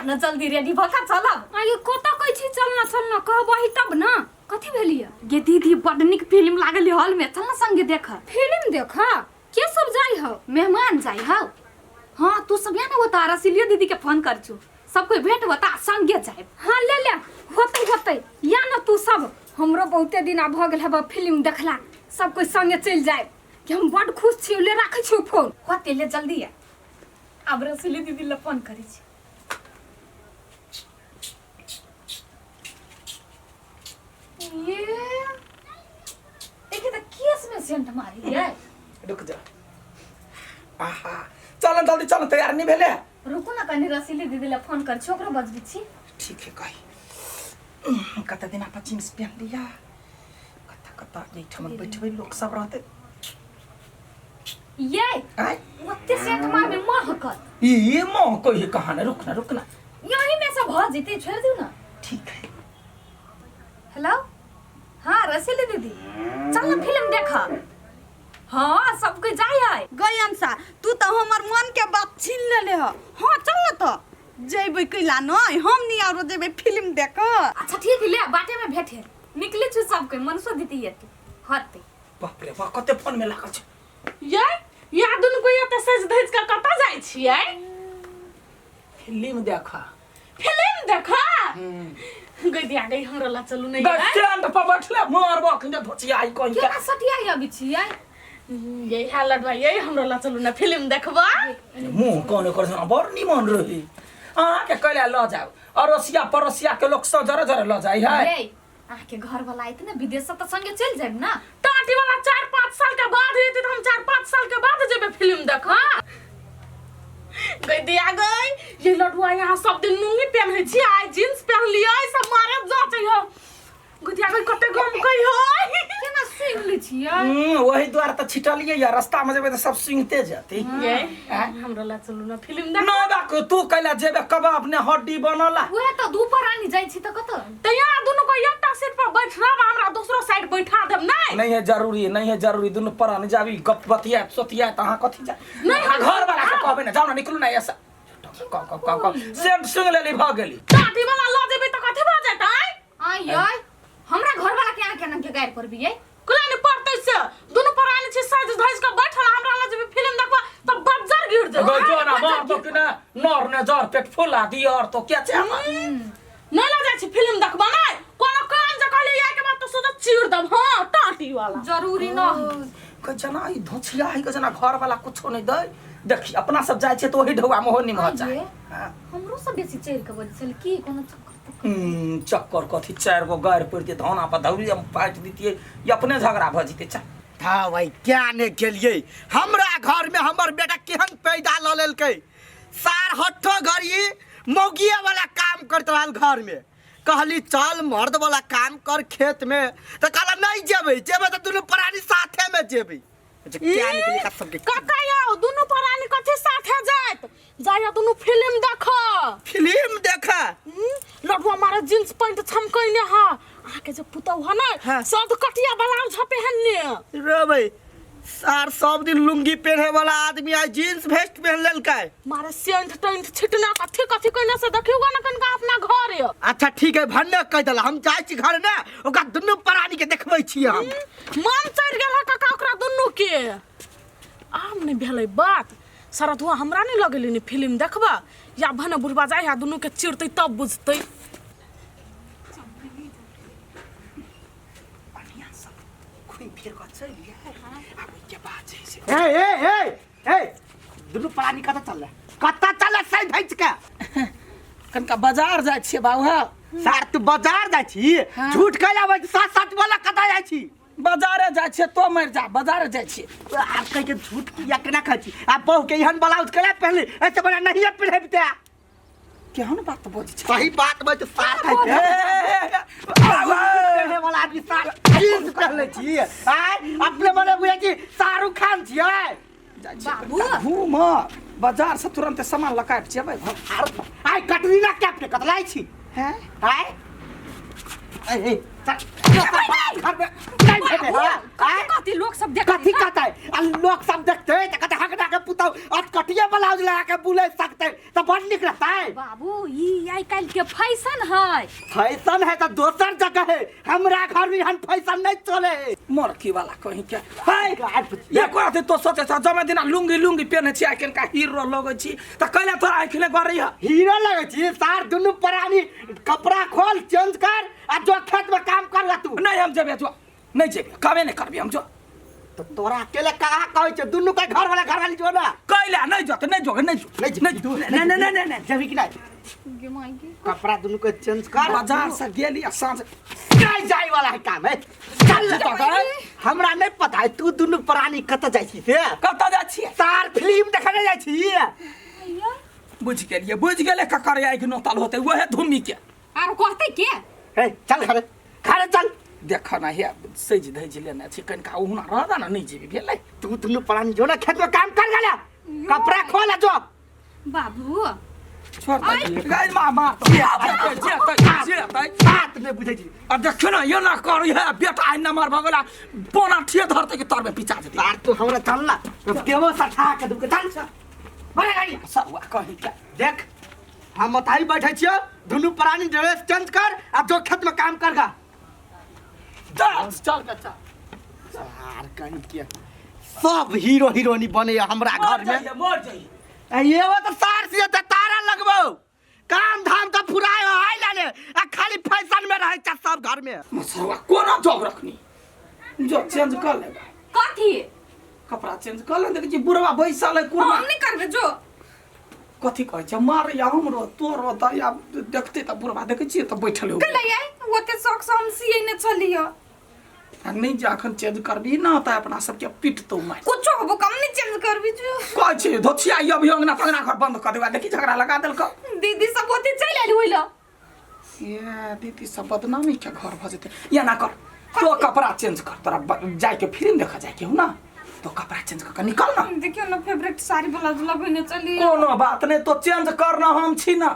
न जल्दी रेडी भऽ कऽ चलब। आगे कतऽ कहै छी चल ना चल ना, कहबही तब ना। कथी भेलियै? गे दीदी, बड नीक फिल्म लागल हॉल में, चल ना संगे देख। फिल्म देख? के सब जाइ हौ? मेहमान जाइ हौ। हाँ, तू सब या ना, वो तारा सिलियो दीदी के फोन कर छु, सब कोई भेंट होता संगे जाए। हाँ ले ले, होतै होतै। या ना तू सब, हमरो बहुते दिन आ भऽ गेल हब फिल्म देखला, सब कोई संगे चलि जाए कि हम बड खुश छी। ले राखै छी फोन। होते, ले जल्दी आ। आब रसीली दीदी ले फोन करै छी। ये देखिए त केस में सेंट मारी है। रुक जा, आहा, चल जल्दी चल, तैयार नहीं भेले? रुकू ना कनी, रसीली दीदी ले फोन कर छी, ओकरो बजबी छी। ठीक है। कही कत दिन आप जींस पहन लिया, कत कत एहिठाम बैठबै, लोक सब रहते। ये आय ओते सेंट मारबे महकत। ई मोह कोई कहा ना, रुक ना रुक ना। यही में सब भ जेते, छोड़ दियो ना। ठीक है। हेलो, हाँ रसीली दीदी, चल ना फिल्म देखा। हाँ, सब कोई जाय है। गई अंसा, तू तो हमर मन के बात छीन लेले ह। हाँ चल न त जेबै, कैला नहीं हम नहीं आरो जेबै फिल्म देख। अच्छा ठीक है, ले बाटे में भेटे निकले छु सब कोई। मनसो दीदी ये तू हते। बाप रे बाप, कते फोन में लागल छै। ये या दुनू कोई एते सज धज के कतऽ जाइ छियै? फिल्म देखा। फिल्म देखा? गई दिया गई, हमरा ला चलू नहीं। स्टैंड पर बैठले मारबो अखन धोचिया आई कहीं के। केना सटियाई अभी छियै? यही हालत भाई, यही हमरा ला चलू ना फिल्म देखबा। मुंह कोन कर जना बड़ निमन रही, अहाँ के कैला ल जाओ, अड़ोसिया पड़ोसिया के लोग सब जरे जरे ल जाई है। ये अहाँ के घर वाला आइत ना विदेश से त संगे चल जाइब ना। टाटी वाला 4-5 साल के बाद हेतै त हम 4-5 साल के बाद जेबै फिल्म देखा। गई दिया गई, ये लडुआ यहाँ सब दिन लुंगी पहने छी, आइ जींस पहन लियै, सब मारे जाचै हो। गई दिया गई, कते गम कही हो। केना सुनि लै छियै? वही द्वार त छिटलियै या रास्ता में जेबै त सब सुनते जेतै। ये हमरा ला चलू ना फिल्म देख ना बाक, तू कैला जेबे, कबाब ने हड्डी बनला। उहे त दुपहर आनी जाइ छी त कत त यहाँ दुनू को एकटा सीट पर बैठ रहब, हमरा दोसरो साइड बैठा देब। नहीं नहीं है जरूरी, नहीं है जरूरी। दुनू प्राणी जाबी गप बतिया सोतिया त अहाँ कथी जा। नहीं, हम- घर वाला के कहबै ना, जाओ ना, निकलू ना ऐसा कह कह कह कह सेंट सुन लेली भ गेली। टाटी वाला ल जेबै त कथी भ जेतै? आइ आइ, हमरा घर वाला के अहाँ केना के गारि करबियै? कोना ने पड़तै से, दुनू प्राणी छी सज धज के बैठल, हमरा लग जेबै फिल्म देखबा त बज्जर गिर जेबै। गो जो ना मार तो कि ना नर ने जर पेट फुला दी और तो क्या छै हमर। नहीं लग जाइ छी फिल्म देखबा नहीं, कोनो काम जे कहली यार के बात तो सोचा चीर दब। हां टाटी वाला जरूरी न है। क जना ई धोछिया है, क जना घर वाला कुछो नहीं दै। देखी अपना सब जाइ छै त ओही ढौआ में हो निमह जाय। आइये। हाँ। हमरो सब बेसी चढ़ के बजै छल की कोनो चक्कर तक्कर? चक्कर कथी, चारि गो गारि पड़ितै धौना पर धौरी हम फाटि दितियै, ई अपने झगड़ा भऽ जेतै। चल था भाई, क्या ने गेलियै हमरा घर में हमर बेटा केहन पैदा ल लेलकै। सार हट्ठो घड़ी मौगिए वाला काम करत रहल घर में। कहली चल मर्द वाला काम कर खेत में, तो कहला नहीं जेबै, जेबै तो दुनू प्राणी साथे में जेबै। अच्छा, क्या निकली का सबके? काका यौ, दुनू प्राणी कथी साथे जाइत जाइया? दुनू फिल्म देख। फिल्म देख? लडुआ मारे जींस पैंट छमकैने हा, अहाँके जे पुतहु है ने। हाँ। सब कटिया ब्लाउज ह पहनने। रे भाई, सार सब दिन लुंगी पहने वाला आदमी आज जींस वेस्ट पहन लेलकै। मारे सेंट टेंट छिटना कथी कथी कहने से देखियो ना कनका अपना घर य। अच्छा ठीक है, भन्ने कह देला, हम जाइ छी घर ने, ओकरा दुनू प्राणी के देखबै छी हम। मन चढ़ि गेल है काका ओकरा दुनू के। आब नहि भेलै बात, शरदुआ हमरा नहि लगेली ने फिल्म देखबा, या भने बुढ़बा जाय है दुनू के चिरतै तब बुझतै। बढ़िया सब घूमि फिर कऽ चलि आयल, आ ओहिके बाद जे से ए ए ए ए, दुनू प्राणी कतऽ चलले, कतऽ चलले सही धैच के? कनका बाजार जाइ छियै बाबू। हँ सार तू बाजार जाइ छी? हाँ। झूठ कैला बज, सात सात वाला कतऽ जाइ छी? बाजारे जाइ छियै, तो मरि जा, बाजारे जाइ छियै। आब कह के झूठ किया केना खाइ छी? आ बहू के एहन ब्लाउज कैला पहनली, ऐसे बड़ा नहीं पहिरबिते। केहन बात बजै छै? सही बात बज, साथ है ए, ए, ए, पहने वाला आदमी साथ जींस पहनले छी, आय अपने मने बुझै छी शाहरुख खान छियै। जाइ छियै बाबू। कनिका घूम, बाजार से तुरंत सामान लऽ कऽ आबि जेबै घर। आर आय कटरीना कैफ के कतलाई छी? हैं? आय ए, ए, चल, घर में नहीं भेटे, हाँ? आय? कथी लोग सब देख कथी कहते आ लोग सब देखते त कहते हकना के पुतौ और कटिया ब्लाउज लगा के बुले सकते त बड़ निक रहता है। बाबू ई आइ काल्हि के फैशन है। फैशन है तो दोसर जगह है, हमरा घर में हन फैशन नहीं चले है। मरकी वाला कहीं के है ये कहते तो सोचे छ जमे दिना लुंगी लुंगी पेने छी आइ का हीरो लगै छी त कैला तोरा आँखि ने गरै ह हीरो लगे छी सार दुनू प्राणी कपड़ा खोल चेंज कर आ जो खेत में काम कर ला तू। नहीं हम जेबे जो नहीं जेबे कामे नहीं करबे हम जो। तो तोरा अकेले कहाँ कहै छै दुनू के घर वाला घर वाली जो ना कैला नहीं जो नहीं जो नहीं जो नहीं नहीं नहीं नहीं नहीं नहीं जेबी कि नहीं कपड़ा दुनू के चेंज कर। बाजार से गेली आ साँझ नहीं जाए वाला है काम है चल तो गए। हमरा नहीं पता है तू दुनू प्राणी कत जाइ छी से कतऽ जाइ छियै सार फिल्म देखने जाइ छी। बुझि गेलियै बुझि गेलै ककर आँखि नोतल होतै वएह धूमी के आर कहतै के हे चल घरे घरे चल। देख ना हे सजि धजि लेने छी कनिका ओहुना रहता ना नहीं जेबी भेलै तू दुनू प्राणी जो ना खेत में काम कर गेला कपड़ा खोल जो बाबू छोड़ दे गाय मार मार जेतै जेतै जेतै बात नहीं बुझै छी। आ देखियौ ना ये ना करी है बेटा आइ नमर भऽ गेला पोना ठिए धरतै कि तरमे पिचा जेतै। सार तू हमरा चल ना देवो सठा के दुके चल बड़े गाड़ी सरुआ कहीं के देख हम बताई बैठे छियो दुनू प्राणी ड्रेस चेंज कर आ जो खेत में काम करगा। चल चल बच्चा सार कहीं के सब हीरो हीरोइनी बने हमरा घर में मर जाइए। ये वो तो सार से तो तारा लगबो काम धाम तो फुराय हो आइ लाने आ खाली फैशन में रहे छ सब घर में। मसरुआ कोना जॉब रखनी जो चेंज कर लेबा कथी कपड़ा चेंज कर ले देखै छी बुढ़वा बैसल है कुरमा हम नहीं करबे जो कथी कहै छै मार या हमरो तोरो त या देखते त बुढ़वा देखै छियै त बैठल हो कलै आइ ओते शौक से हम सिए ने चलियो आ नहीं जे अखन चेंज करबी ना त अपना सबके पिटतौ मार कुछो होबो कम नहीं चेंज करबी जो कहै छै धोछिया अभी अंगना तंगना घर बंद कर देबा देखी झगड़ा लगा देलकौ। दीदी सब ओते चलि आयल होइल ये दीदी सब बदनामी के घर भ जेतै या ना कर तो कपड़ा चेंज कर तोरा जाय के फिल्म देखा जाय के हो ना तो कपड़ा चेंज कर के निकल ना। देखियो ना फेवरेट साड़ी ब्लाउज लगेने चली। कोनो बात नहीं तो चेंज करना हम छी ना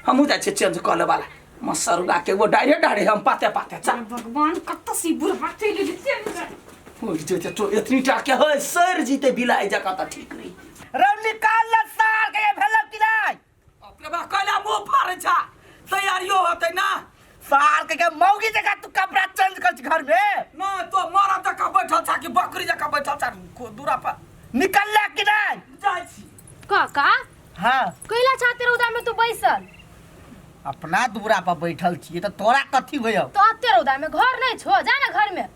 हमहूँ जाइ छियै चेंज कऽ लेबाला मसरुआ के वो डायरे डायरे हम पाते पाते चल। भगवान कत सी बुढ़वा चलि गेलै चेंज कर। ओइ जे तो एतनी टा के है सर जीते बिलाई जकाँ त ठीक रही। रौ निकाल ल सार के भेलौ कि नहीं अपने बा कैला मुंह फाड़ै छा तैयारियो होतै ना सार के मौगी जकाँ तू कपड़ा चेंज कर छी घर में ना तो मरद जकाँ बैठल छा कि बकरी जकाँ बैठल छा दूरा पर निकल ले कि नहीं जाइ छी। काका हाँ कैला छाते रौदा में तू बैसल अपना दूरा पर बैठल छियै त तोरा कथी होय तो अते रौदा में घर नहीं छो जा ना घर में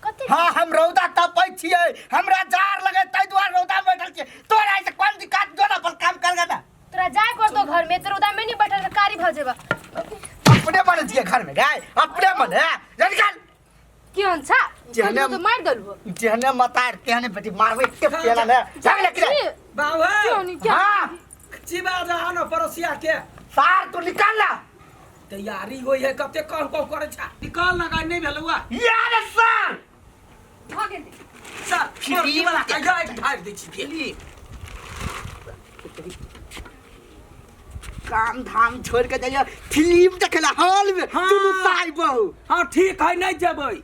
कथी। हाँ हम रौदा तपै छियै हमरा जार लगे तै दुआरे रौदा में बैठल छियै तोरा ऐसे कोन दिक्कत जो ना अपन काम कर ना तोरा जाय पड़तो घर में तो रौदा में नहीं बैठल कारी भ जेबा। अपने मने छियै घर में गाय अपने मने जा निकाल केहन छा जेहने तो मार देलहो जेहने मतार तेहने बेटी मारबै के पेला ने जाग ले कि बाबू क्यों क्या हाँ चिबा जा न पड़ोसिया के सार तू निकाल ना तैयारी होय है कते कह कह करै छा निकाल ना गाय नहीं भेलौ यार सार भ गेलै चल फिर वाला के गाय ढार दै छी फिर काम धाम छोड़ के जाइए फिल्म देखेला हॉल में हाँ। दुनू साई बहू। हाँ ठीक है नहीं जेबै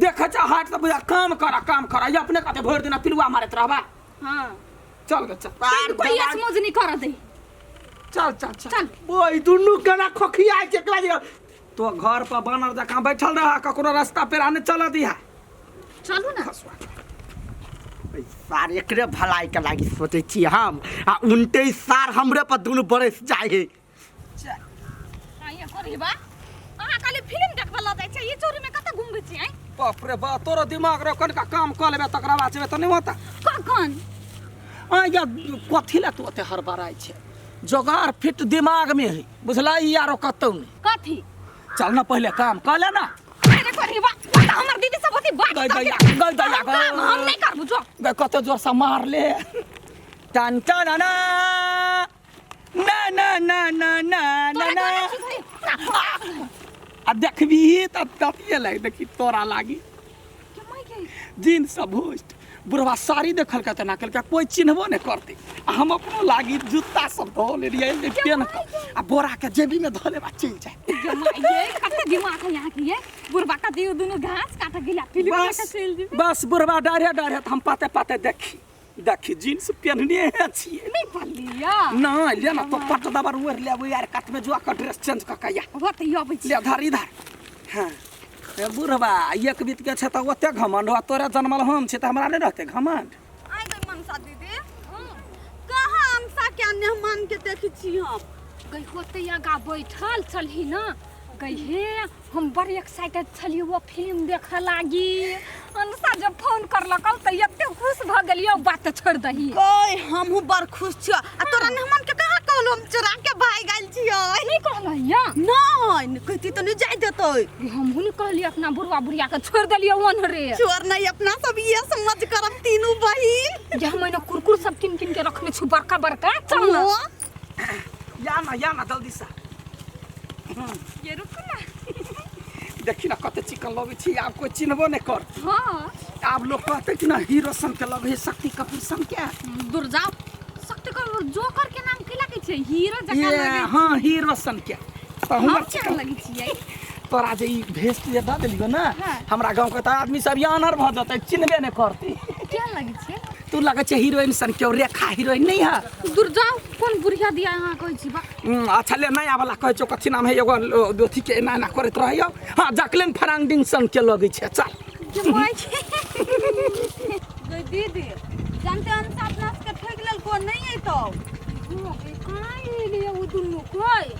देखे छ हाट त बुझा काम करा काम करा ये अपने कते भरि दिना पिलुआ मारैत रहबा। हां चल गे चल सार कोई जवान- मौज नहीं कर दे चल चल चल चल ओए दुनू केना खोखिया छै एकरा जे तो घर पर बानर जकाँ बैठल रह ककरो रास्ता पेरा नहीं चल दिहा। चलू ना सार एकरे भलाई के लागी सोचै छी हम आ उनटे सार हमरे पर दुनू बरस जाइ है। आइया करी बा अहाँ खाली फिल्म देखबा ल जाइ छै ई चोरी में कत घुमबै छी आइ। बाप रे बा तोरो दिमाग रो कनिका काम कऽ लेबे तकरा बाद जेबे त नहीं होता कखन आइ कथी ला तू ओते हड़बड़ाइ छै जोगार फिट दिमाग में है बुझला ई आरो कतौ नहीं। कथी चल ना पहले काम कऽ ले ना। अरे करी बा त हमर दीदी सब होती बात गई गई गई गई काम हम नहीं करबू जो गई कते जोर से मार ले टन टन ना ना ना ना ना ना ना तोरा ना कोना चीज है आ देखबी त ततिये लाग देखी तोरा लागी के माय के जीन्स सब भोस्ट बुढ़वा साड़ी देखल के ना केलकै, कोई चिन्हबो नहि करतै। आ हम अपनो लागी जूता सब धो लेलियै पेन कऽ, आ बोरा के जेबी में धऽ लेब आ चलि जाय। ये कते दिमाग है यहाँ के, ये बुढ़वा का दियो दुनु घास काट गेला फिल्म बस देखे चलि जेबै। बस बुढ़वा डाढ़े डाढ़े तऽ हम पाते पाते देखी देखी जींस पेन्हने है छियै। नहीं पढ़लिया नहीं ले ना तो पट दबर ओढ़ लेबै यार, कात में जुआ के ड्रेस चेंज कऽ के या वो तऽ अबै छी। ले धर इधर। हाँ ए बुढ़वा एक बीत के छै तऽ ओते घमंड हो, तोरे जनमल हम छी तऽ हमरा नहि रहतै घमंड। आइ गई मनसा दीदी, कहाँ अनसा के मेहमान के देखै छी हम? गई होते आगा बैठल छलही ना गई हे, हम बड़ एक्साइटेड छलियै वो फिल्म देखऽ लागी। अनुषा जब फोन करलक तऽ एते खुश भऽ गेलियै, बात तऽ छोड़ि दही। गई हमहूँ बड़ खुश छियै। आ तोरा मेहमान के कहाँ कहलहुँ हम चोरा के भागि गेल छियै? नहीं कहलहिया? नहीं, कहती तऽ नहीं जाय देतै। हमहूँ नहीं कहलियै, अपना बुढ़वा बुढ़िया के छोड़ि देलियै ओन्हरे। चोर नहीं, अपना सब ये समझ करब तीनू बहिन। जे हम एना कुरकुर सब किन किन के रखने छी बड़का बड़का। चल ना। या ना जल्दी से। ये रुक ना। देखी ना कते चिकन लगै छी, आब कोई चिन्हबो नहि कर। हाँ। आब लोग कहते कि ना हीरो सन के लगै है, शक्ति कपूर सन के। दूर जाओ, शक्ति कपूर जोकर के नाम की लगै छै? हीरो जकाँ ये, लगै। हाँ हीरो सन के। तऽ हम हमर केहन चिकन लगै छियै? तोरा जे ई भेष जे दऽ देलियौ ने, हाँ। हमरा गाँव के तऽ आदमी सब यानर भऽ जेतै, चिन्हबे नहि करतै। केहन लगै छियै? तू लगै छै हीरोइन सन के, रेखा हीरोइन नहीं है। दूर जाओ, कोन बुढ़िया दिया अहाँ कहै छी बा? अच्छा ले नया वाला कहै छौ कथी नाम है एगो अथी के एना एना करैत रहैयौ। हाँ जैकलिन फर्नांडिस सन के लगै छै। चल। गई दीदी, जानते हम अपना सबके ठकि लेलको, नहीं अयतौ। कहाँ एलियै ओ दुनू कोइ?